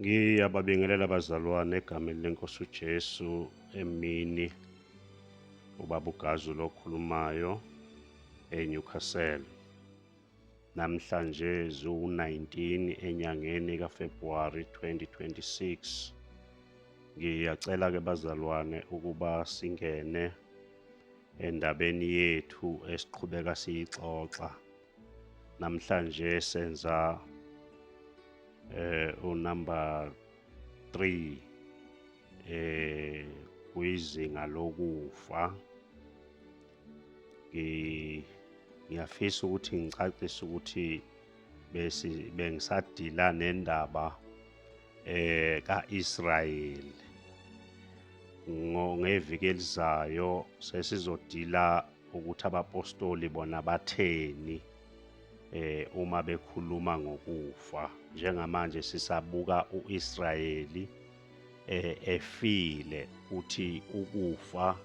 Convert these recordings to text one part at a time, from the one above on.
Ngiyababingelela abazalwane egameni lenkosi uJesu emini. Ubaba uGazu lokhulumayo eNewcastle. Namhlanje ziwu-19 enyangeni kaFebruwari 2026. Ngiyacela-ke bazalwane ukuba singene endabeni yethu esiqhubeka siyixoxa. Namhlanje senza unumber 3 kwizinga lokufa. Ngiyafisa ukuthi ngicacise ukuthi besi bengisadila nendaba kaIsrayeli. Ngeviki elizayo sesizodila ukuthi abapostoli bona batheni uma bekhuluma ngokufa. Njengamanje sisabuka uIsrayeli efile, uthi ukufa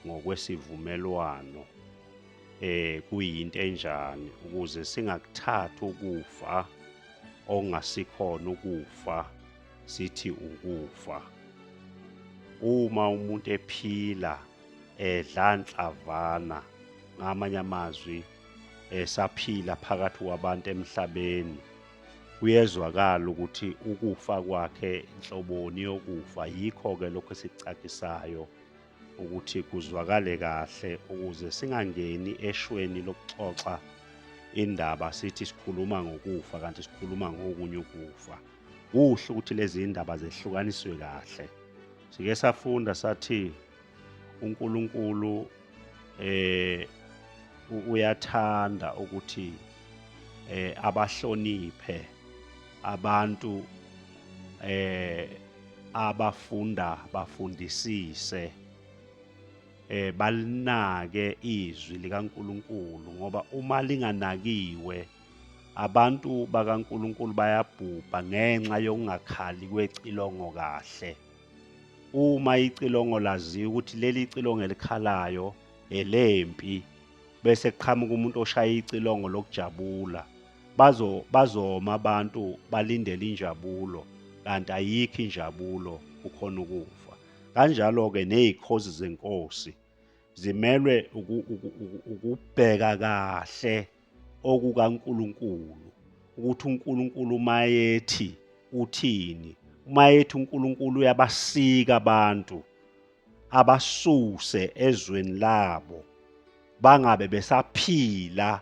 ngokwesivumelwano kuyinto enjani, ukuze singakuthathi ukufa okungasikhona ukufa sithi ukufa. Uma umuntu ephila edla nhlavana, ngamanye amazwi esaphila phakathi kwabantu emhlabeni, kuyezwakala ukuthi ukufa kwakhe inhloboni yokufa. Yikho-ke lokho esikucacisayo ukuthi kuzwakale kahle, ukuze singangeni eshweni lokuxoxa indaba sithi sikhuluma ngokufa kanti sikhuluma ngokunye ukufa. Kuhle ukuthi lezi indaba zehlukaniswe kahle. Sike safunda sathi uNkulunkulu uyathanda ukuthi abahloniphe abantu abafunda bafundisise, balinake izwi likaNkulunkulu, ngoba uma linganakiwe abantu bakaNkulunkulu bayabhubha ngenxa yokungakhali kwecilongo kahle. Uma icilongo laziwa ukuthi leli cilongo elikhalayo elempi, bese kuqhamuka umuntu oshaya icilongo lokujabula, bazoma abantu balindele injabulo, kanti ayikho injabulo, kukhona ukufa. Kanjalo-ke ney'khozi zenkosi zimelwe ukubheka kahle okukaNkulunkulu, ukuthi uNkulunkulu mayethi uthini. Uma ethi uNkulunkulu uyabasika abantu abasuse ezweni labo bangabe besaphila,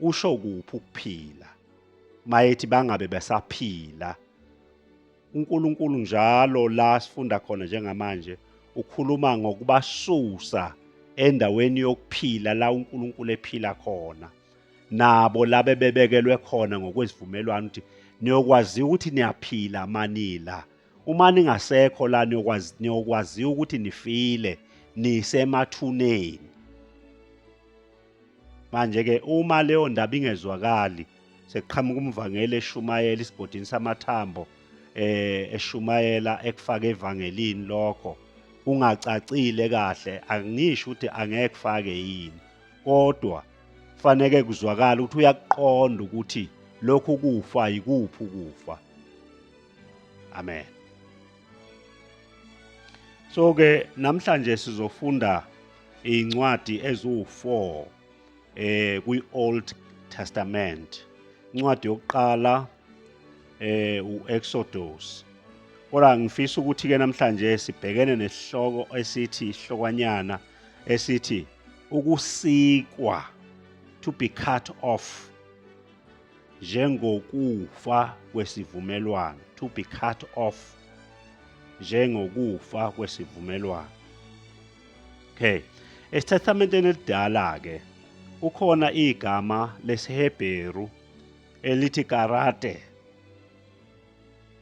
usho kuphi ukuphila? Mayethi bangabe besaphila, uNkulunkulu njalo la sifunda khona njengamanje ukhuluma ngokubasusa endaweni yokuphila la uNkulunkulu ephila khona, nabo labe bebekelwe khona ngokwezivumelwano ukuthi niyokwazi ukuthi niyaphila manila. Uma ningasekho la niyokwazi ukuthi nifile, nisemathuneni. Manje ke uma leyo ndaba ingezwakali, sekuqhamuka umvangeli eshumayela isigodini samathambo, eshumayela ekufaka evangelini, lokho kungacacile kahle. Angisho ukuthi angeke kufake yini, kodwa kufanele kuzwakala ukuthi uyakuqonda ukuthi lokhu kufa yikuphi ukufa. Amen. So ke namhlanje sizofunda incwadi eziwu4 kwi Old Testament. Incwadi yokuqala uExodus. Kodwa ngifisa ukuthi ke namhlanje sibhekene nesihloko esithi ihlokwanyana esithi ukusikwa, to be cut off, njengokufa kwesivumelwano, to be cut off njengokufa kwesivumelwano. Okay, eTestamenteni elidala ke kukhona igama lesiHebheru elithi karate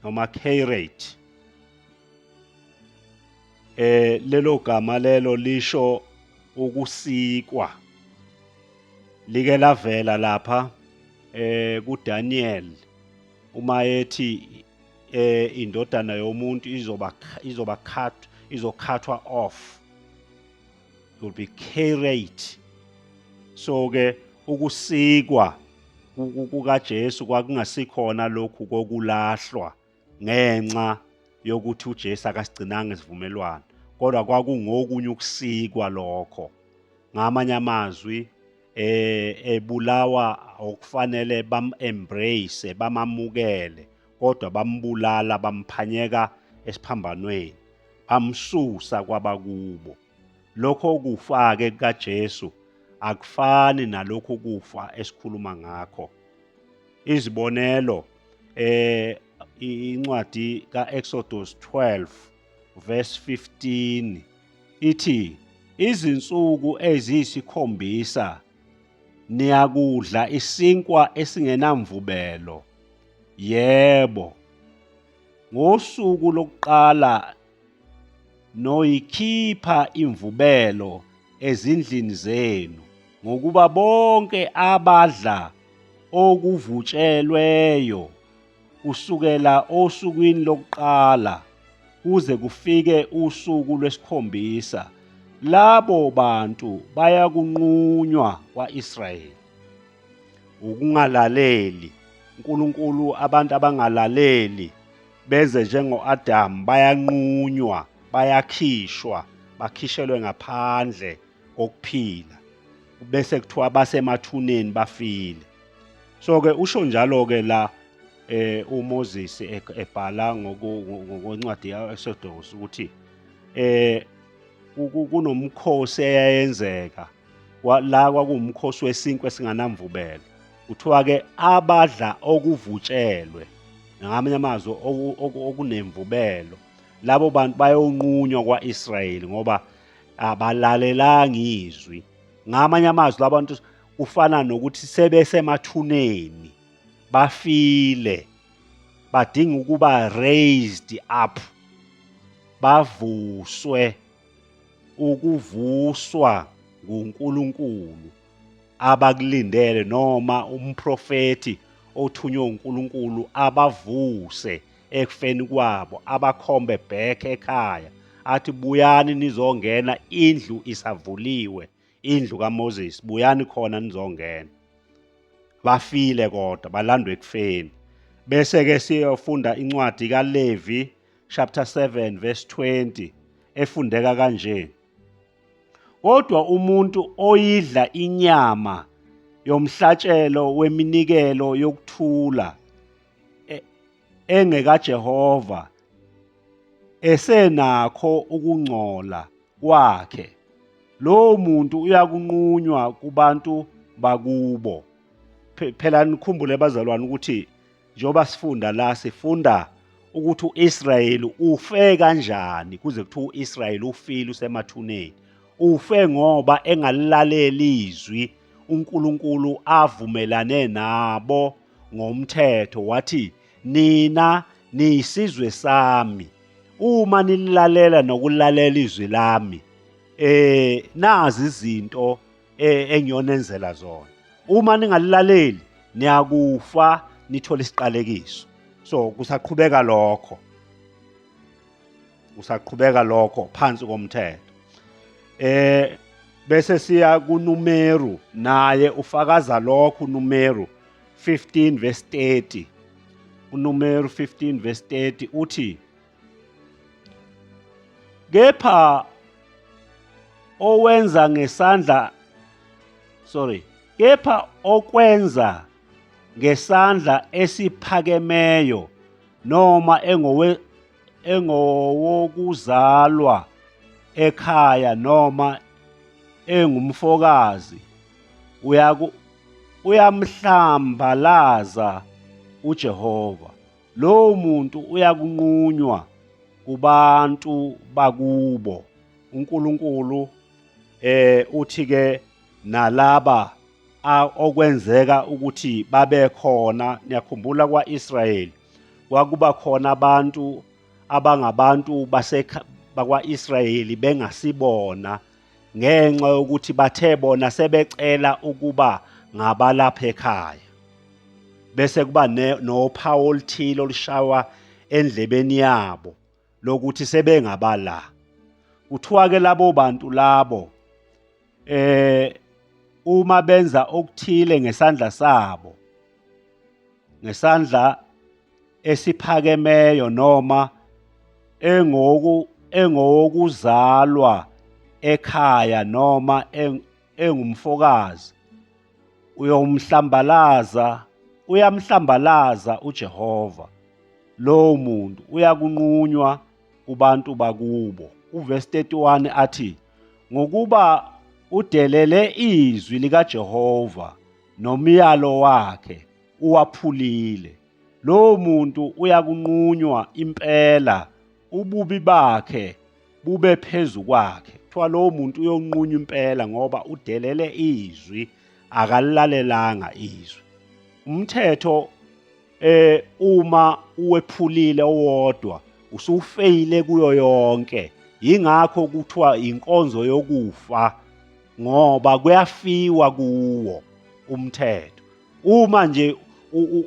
noma kairate. Lelo gama lelo lisho ukusikwa. Like lavela lapha kuDaniel uma ethi indodana yomuntu izoba cut, izokhathwa off, will be carried. So ke ukusikwa kukaJesu kwakungasikhona lokhu kokulahlwa. ngenxa yokuthi uJesu akasigcinanga isivumelwano, kodwa kwakungokunye ukusikwa lokho. Ngamanye amazwi ebulawa okufanele bam-embrace, bamamukele, kodwa bambulala, bamphanyeka esiphambanweni, bamsusa kwabakubo. Lokho kufa-ke kukaJesu akufani nalokhu kufa esikhuluma ngakho. Izibonelo incwadi kaExodus 12 verse 15 ithi, izinsuku eziyisikhombisa niyakudla isinkwa esingenamvubelo, yebo, ngosuku lokuqala noyikhipha imvubelo ezindlini zenu, ngokuba bonke abadla okuvutshelweyo kusukela osukwini lokuqala kuze kufike usuku lwesikhombisa, labo bantu bayakunqunywa kwa-Israyeli. Ukungalaleli uNkulunkulu, abantu abangalaleli benze njengo-Adamu, bayanqunywa, bayakhishwa, bakhishelwe ngaphandle kokuphila, bese kuthiwa basemathuneni bafile. So ke usho njalo ke la uMoses ebhala ngokwencwadi kaExodus ukuthi kunomkhosi eyayenzeka la, kwakuwumkhosi wesinkwa esinganamvubelo. Kuthiwa ke abadla okuvutshelwe, ngamanye amazwi okunemvubelo, labo bantu bayonqunywa kwa-Israyeli ngoba abalalelanga izwi. Ngamanye amazwi labantu kufana nokuthi sebesemathuneni, bafile, badinga ukuba raised up, bavuswe, ukuvuswa nguNkulunkulu abakulindele, noma umprofethi othunywe uNkulunkulu abavuse ekufeni kwabo, abakhombe back ekhaya, athi buyani nizongena, indlu isavuliwe, indlu kaMoses, buyani khona nizongena. Bafile kodwa balandwe ekufeni. Bese ke siyofunda incwadi kaLevi chapter 7 verse 20 efundeka kanje: kodwa umuntu oyidla inyama yomhlatshelo weminikelo yokuthula engekaJehova esenakho ukungcola kwakhe, lowo muntu uyakunqunywa kubantu bakubo. Phela nikhumbule bazalwane ukuthi njengoba sifunda la, sifunda ukuthi uIsrayeli ufe kanjani, kuze kuthiwa uIsrayeli ufile, usemathuneni. Ufe ngoba engalilaleli izwi uNkulunkulu avumelane nabo ngomthetho, wathi nina niyisizwe sami, uma nilalela nokulalela izwi lami, nazi izinto engiyonenzela zona. Uma ningalilaleli niyakufa, nithola isiqalekiso. So kusaqhubeka lokho, kusaqhubeka lokho phansi komthetho. Bese siya kuNumeru, naye ufakaza lokho. uNumeru 15 verse 30, uNumeru 15 verse 30 uthi, kepha owenza ngesandla, sorry, kepha okwenza ngesandla esiphakemeyo noma engowokuzalwa ekhaya noma engumfokazi, uyamhlambalaza uJehova, lowo muntu uyakunqunywa kubantu bakubo. uNkulunkulu uthi ke nalaba okwenzeka ukuthi babe khona, niyakhumbula kwaIsrayeli kwakuba khona abantu abangabantu bakwaIsrayeli bengasibona, ngenxa yokuthi bathe bona sebecela ukuba ngabalapha ekhaya, bese kuba nophawu oluthile olushawa endlebeni yabo lokuthi sebengabala. Kuthiwa ke labo bantu labo uma benza okuthile ngesandla sabo, ngesandla esiphakemeyo noma engoku engowokuzalwa ekhaya noma engumfokazi uyomhlambalaza uyamhlambalaza uJehova lowo muntu uyakunqunywa kubantu bakubo. Uvesi 31 athi ngokuba udelele izwi likaJehova nomyalo wakhe uwaphulile lowo muntu uyakunqunywa impela ububi bakhe bube phezu kwakhe. Kuthiwa lowo muntu uyonqunywa impela ngoba udelele izwi, akalilalelanga izwi. Umthetho uma uwephulile owodwa usufeyile kuyo yonke. Yingakho kuthiwa inkonzo yokufa ngoba kuyafiwa kuwo umthetho. Uma nje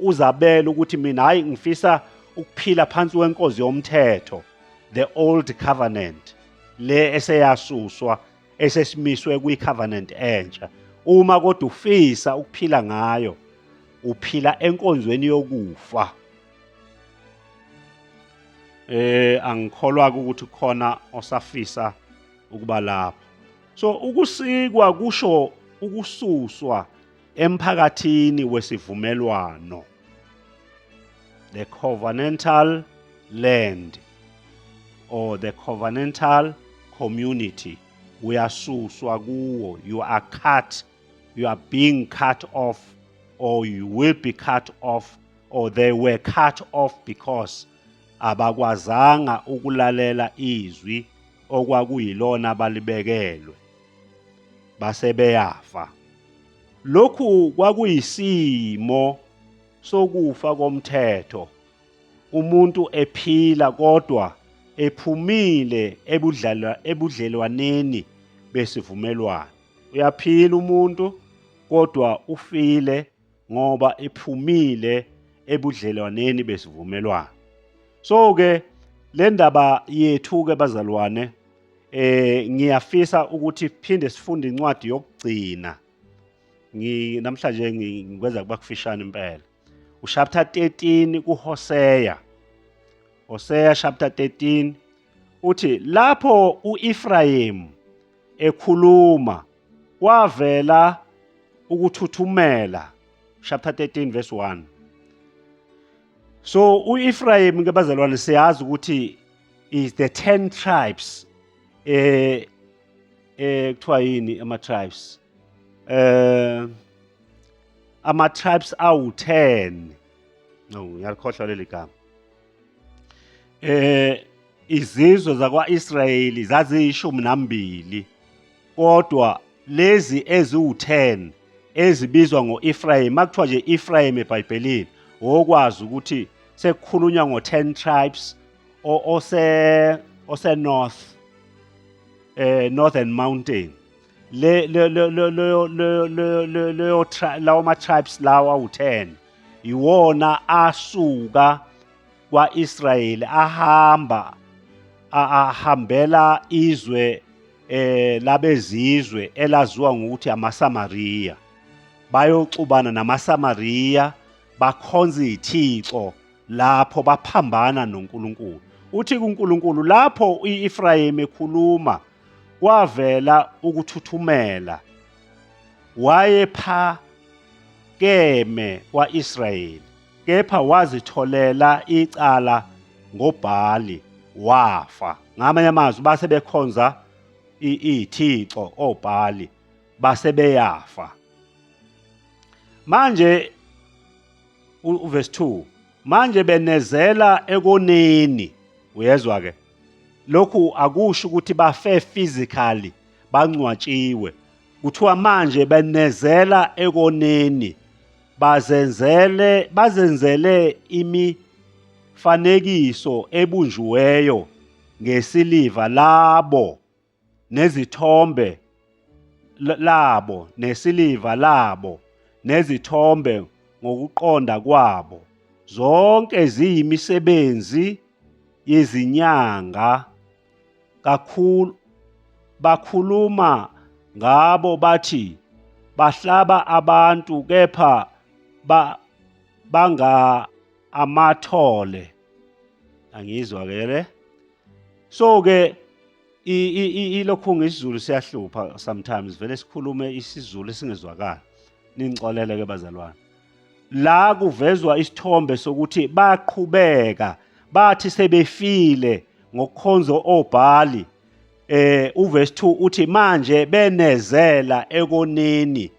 uzabela ukuthi mina hayi ngifisa ukuphila phansi kwenkonzo yomthetho, the old covenant le eseyasuswa esesimiswe kwi-covenant entsha, uma kodwa ufisa ukuphila ngayo uphila enkonzweni yokufa. Angikholwa ukuthi khona osafisa ukuba lapho. So ukusikwa kusho ukususwa emphakathini wesivumelwano, the covenantal land or the covenantal community. Uyasuswa kuwo, you are cut, you are being cut off, or you will be cut off, or they were cut off because abakwazanga ukulalela izwi okwakuyilona balibekelwe, base beyafa. Lokhu kwakuyisimo sokufa komthetho, umuntu ephila kodwa ephumile ebudlelwaneni besivumelwano. Uyaphila umuntu kodwa ufile ngoba ephumile ebudlelwaneni besivumelwano. So ke le ndaba yethu ke bazalwane, ngiyafisa ukuthi phinde sifunde incwadi yokugcina. Ngi namhlanje ngikwenza kuba kufishane impela. Uchapter 13 kuHosea. Hosea chapter 13 uthi lapho uEphraim ekhuluma kwavela ukuthuthumela, chapter 13 verse 1. So uEphraim ke bazalwane siyazi ukuthi is the 10 tribes, kuthiwa yini ama tribes, ama tribes awu 10. No, ngiyalikhohlwa leli gama. Izizwe zakwaIsrayeli zaziyishumi nambili, kodwa lezi eziwu-10 ezibizwa ngo-Ephraim, makuthiwa nje Ephraim eBhayibhelini wokwazi ukuthi sekukhulunywa ngo-10 tribes ose north, northern mountain, le le le le le le le leyo lawo ma tribes lawa awu-10 iwona asuka kwaIsrayeli ahamba ahambela izwe labezizwe elaziwa ngokuthi amaSamariya. Bayoxubana namaSamariya, bakhonza izithixo lapho baphambana noNkulunkulu. Uthi kuNkulunkulu lapho uEphraim ekhuluma kwavela ukuthuthumela, wayephakeme kwaIsrayeli, kepha wazitholela icala ngoBhali wafa. Ngamanye amazwi base bekhonza izithixo oBhali, base beyafa. Manje uverse 2, manje benezela ekoneni. Uyezwa ke, lokhu akusho ukuthi bafe physically bangcwatshiwe. Kuthiwa manje benezela ekoneni, bazenzele imifanekiso ebunjiweyo ngesiliva labo nezithombe labo nesiliva labo nezithombe ngokuqonda kwabo, zonke ziyimisebenzi yezinyanga kakhulu. Bakhuluma ngabo bathi bahlaba abantu, kepha Amathole angizwa ke le. So ke ilokhu ngesiZulu siyahlupha sometimes, vele sikhulume isiZulu esingezwakali. Ningixolele ke bazalwane. La kuvezwa isithombe sokuthi baqhubeka bathi sebefile ngokukhonza obhali. Uverse 2 uthi manje benezela ekoneni,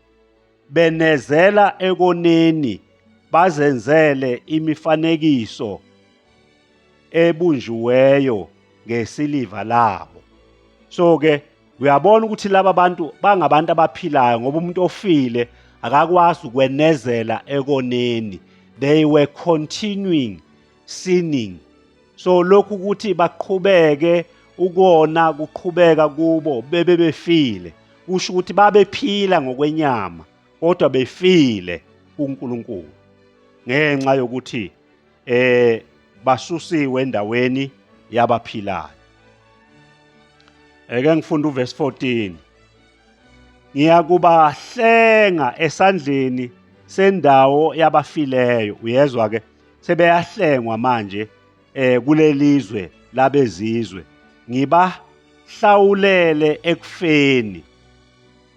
benezela ekoneni, bazenzele imifanekiso ebunjiweyo ngesiliva labo. So ke uyabona ukuthi laba bantu bangabantu abaphilayo, ngoba umuntu ofile akakwazi ukwenezela ekoneni. They were continuing sinning. So lokhu ukuthi baqhubeke ukona kuqhubeka kubo bebe befile, kusho ukuthi babephila ngokwenyama kodwa befile kuNkulunkulu, ngenxa yokuthi basusiwe endaweni yabaphilayo. Eke ngifunda uverse 14. Ngiyakubahlenga esandleni sendawo yabafileyo. Uyezwa ke, sebeyahlengwa manje kulelizwe labezizwe, ngibahlawulele ekufeni.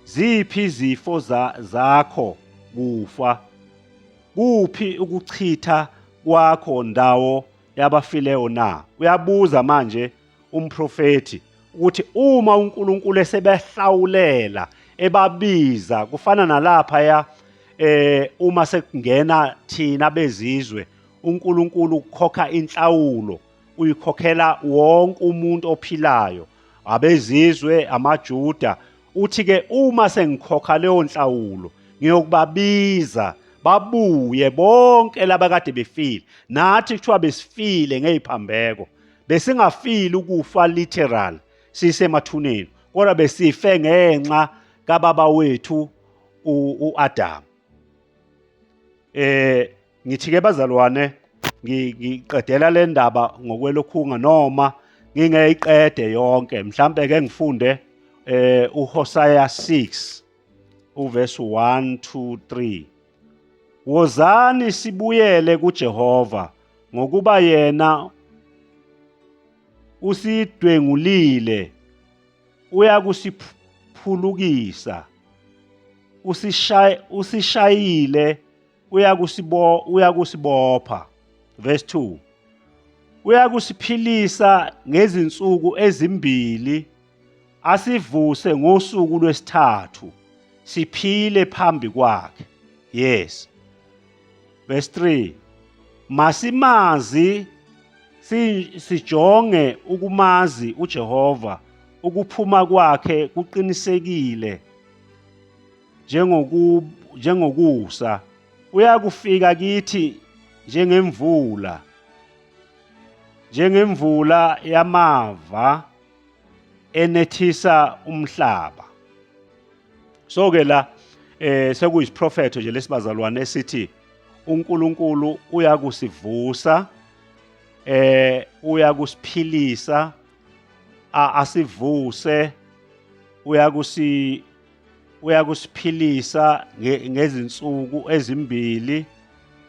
Ziphi izifo zakho kufa? Kuphi ukuchitha kwakho ndawo yabafileyo na? Uyabuza manje umprofethi ukuthi uma uNkulunkulu esebehlawulela ebabiza, kufana nalapha ya uma sekungena thina bezizwe, uNkulunkulu ukhokha inhlawulo, uyikhokhela wonke umuntu ophilayo, abezizwe, amaJuda. Uthi ke uma sengikhokha leyo nhlawulo ngiyokubabiza babuye bonke labakade befile. Nathi kuthiwa besifile ngeziphambeko, besingafili ukufa literal sisemathuneni, kodwa besife ngenxa kababa wethu uAdam. Ngithi ke bazalwane, ngiqedela le ndaba ngokwelokhunga, noma ngingeyiqede yonke, mhlambe ke ngifunde uHosea 6 uverse 1 2 3. Wozani sibuyele kuJehova, ngokuba yena usidwengulile, uyakusiphulukisa, usishayile, uyakusibopha. Verse 2. Uyakusiphilisa ngezinsuku ezimbili, asivuse ngosuku lwesithathu, siphile phambi kwakhe. Yes. Verse 3. Masimazi sijonge ukumazi uJehova, ukuphuma kwakhe kuqinisekile njengokusa, uyakufika kithi njengemvula, njengemvula yamava enethisa umhlaba. So ke la sekuyisiprofetho nje lesibazalwane esithi uNkulunkulu uyakusivusa, uyakusiphilisa, asivuse, uyakusiphilisa ngezinsuku ezimbili,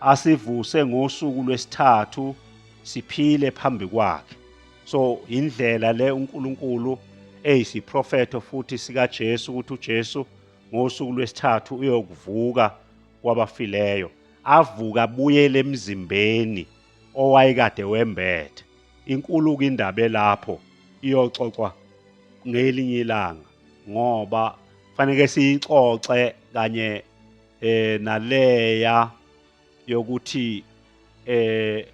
asivuse ngosuku lwesithathu siphile phambi kwakhe. So indlela le uNkulunkulu eyisiprofetho futhi sikaJesu, ukuthi uJesu ngosuku lwesithathu uyokuvuka kwabafileyo, avuka abuyele emzimbeni owayekade wembethe. Inkulu ke indaba elapho, iyoxoxwa ngelinye ilanga, ngoba fanele siyixoxe kanye naleya yokuthi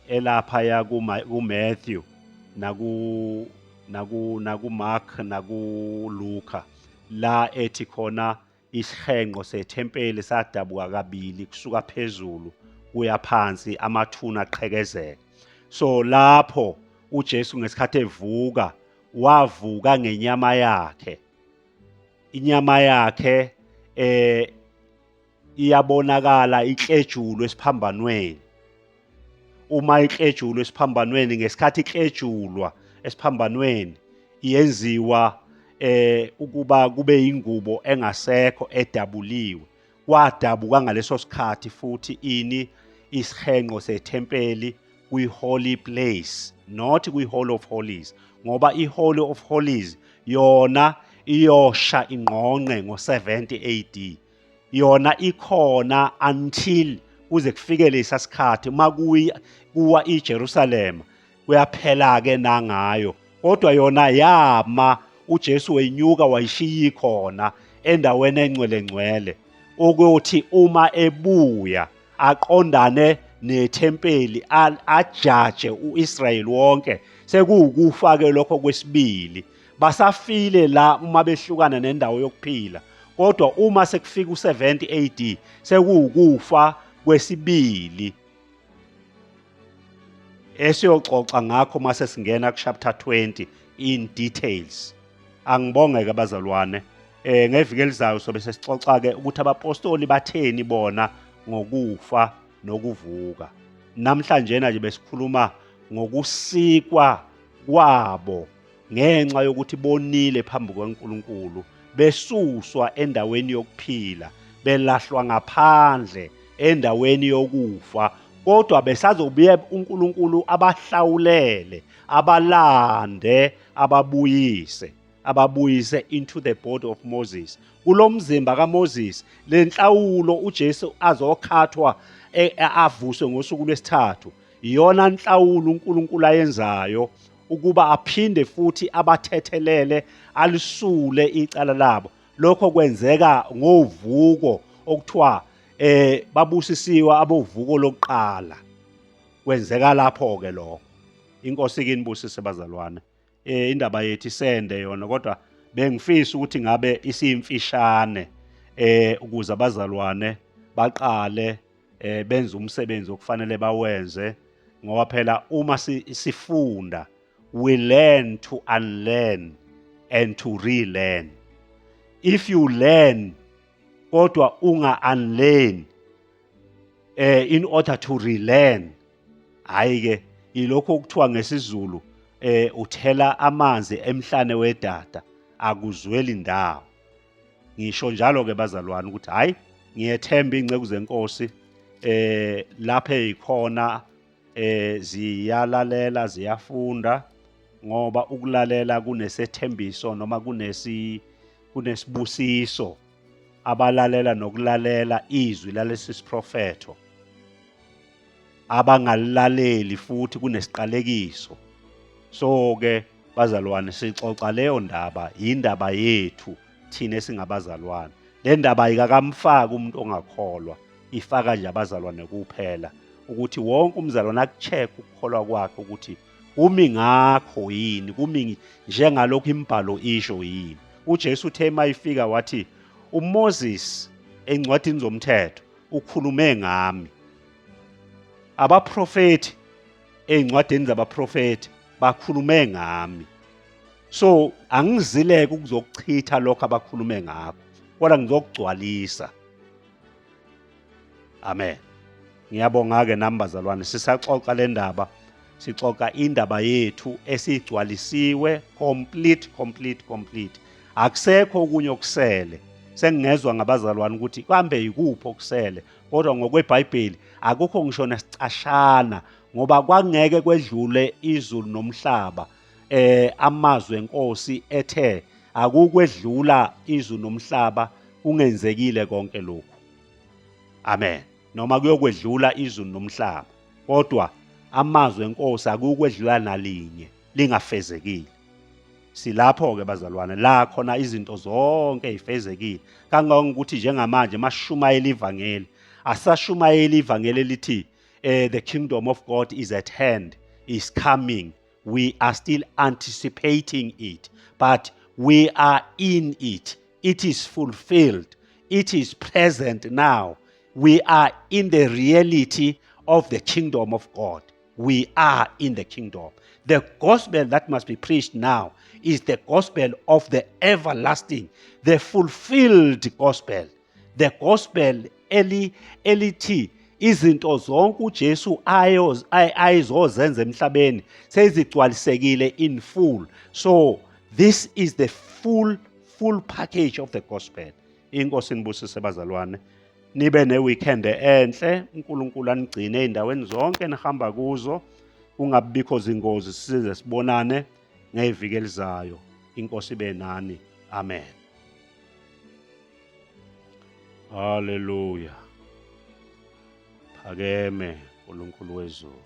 elapha ya ku Matthew naku naku naku Mark naku Luka, la ethi khona isihenqo sethempeli sadabuka kabili kusuka phezulu kuya phansi, amathuna aqhekezeka. So lapho uJesu ngesikhathi evuka, wavuka ngenyama yakhe. Inyama yakhe iyabonakala iklejulwe esiphambanweni. Uma iklejulwe esiphambanweni, ngesikhathi iklejulwa esiphambanweni yenziwa ukuba kube ingubo engasekho edabuliwe. Kwadabuka ngaleso sikhathi futhi ini isihenqo sethempeli kwi-holy place, not kwi-holy of holies, ngoba i-holy of holies yona iyosha ingqongqe ngo-70 AD. Yona ikhona until kuze kufike lesa sikhathi uma kuwa iJerusalema, kuyaphela ke nangayo. Kodwa yona yama, uJesu wenyuka wayishiya ikhona endaweni engcwele ngcwele, ukuthi uma ebuya aqondane nethempeli, ajaje uIsrayeli wonke. Sekuwukufa ke lokho kwesibili. Basafile la uma behlukana nendawo yokuphila, kodwa uma sekufika u70 AD sekuwukufa kwesibili, esiyoxoxa ngakho mase singena ku chapter 20 in details. Angibongeke abazalwane. Ngeviki elizayo sobe sesixoxa ke ukuthi abapostoli batheni bona ngokufa nokuvuka. Namhlanje nje besikhuluma ngokusikwa kwabo ngenxa yokuthi bonile phambi kukaNkulunkulu, besuswa endaweni yokuphila, belahlwa ngaphandle endaweni yokufa, kodwa besazobuye uNkulunkulu abahlawulele, abalande, ababuyise into the body of Moses, kulomzimba kaMoses. Lenhlawulo uJesu azokhathwa avuswe ngosuku lwesithathu, iyona nhlawulo uNkulunkulu ayenzayo ukuba aphinde futhi abathethelele, alisule icala labo. Lokho kwenzeka ngovuko okuthiwa babusisiwe abovuko lokuqala. Kwenzeka lapho ke lokho. Inkosi ikinibusise bazalwane. Indaba yethu isende yona, kodwa bengifisa ukuthi ngabe isiyimfishane ukuze abazalwane baqale benze umsebenzi okufanele bawenze, ngoba phela uma sifunda, we learn to unlearn and to relearn. If you learn kodwa unga unlearn in order to relearn, hayi ke, ilokho okuthiwa ngesiZulu uthela amanzi emhlane wedada, akuzweli ndawo. Ngisho njalo ke bazalwane ukuthi hayi, ngiyethemba inceku zenkosi lapha eyikhona ziyalalela, ziyafunda, ngoba ukulalela kunesethembiso noma kunesibusiso. Abalalela nokulalela izwi lalesi siprofetho, abangalilaleli futhi kunesiqalekiso. So ke bazalwane, sixoxa leyo ndaba, indaba yethu thina esingabazalwane. Le ndaba ayikakamfaki umuntu ongakholwa, ifaka nje abazalwane kuphela, ukuthi wonke umzalwane akucheck ukukholwa kwakhe ukuthi kumi ngakho yini, kumi njengalokhu imibhalo isho yini. uJesu uthe mayifika wathi, uMoses encwadini zomthetho ukhulume ngami, abaprofeti ezincwadini zabaprofeti bakhulume ngami, so angizileke ukuzokuchitha lokho abakhulume ngakho, kodwa ngizokugcwalisa. Amen. Ngiyabonga ke nami bazalwane. Sisaxoxa le ndaba, sixoxa indaba yethu esiyigcwalisiwe complete, complete, complete. Akusekho okunye okusele. Sengingezwa ngabazalwane ukuthi kambe yikuphi okusele, kodwa ngokweBhayibheli akukho ngisho nesicashana, ngoba kwangeke kwedlule izulu nomhlaba amazwi enkosi ethe akukwedlula izulu nomhlaba kungenzekile konke lokhu. Amen. Noma kuyokwedlula izulu nomhlaba, kodwa amazwi enkosi akukwedlula nalinye lingafezekile. Silapho ke bazalwane, la khona izinto zonke ifezekile, kangangokuthi njengamanje mashumayela ivangeli, asashumayela ivangeli elithi the kingdom of God is at hand, is coming. We are still anticipating it, but we are in it. It is fulfilled, it is present now. We are in the reality of the kingdom of God. We are in the kingdom. The gospel that must be preached now is the gospel of the everlasting, the fulfilled gospel, the gospel eli elithi izinto zonke uJesu ayizozenza emhlabeni sezigcwalisekile in full. So this is the full package of the gospel. Inkosi nibusise bazalwane. Nibe ne-weekend enhle, uNkulunkulu anigcine ey'ndaweni zonke enihamba kuzo, kungabibikho zingozi size sibonane ngeviki elizayo. Inkosi ibe nani. Amen. Haleluya. Phakeme uNkulunkulu wezulu.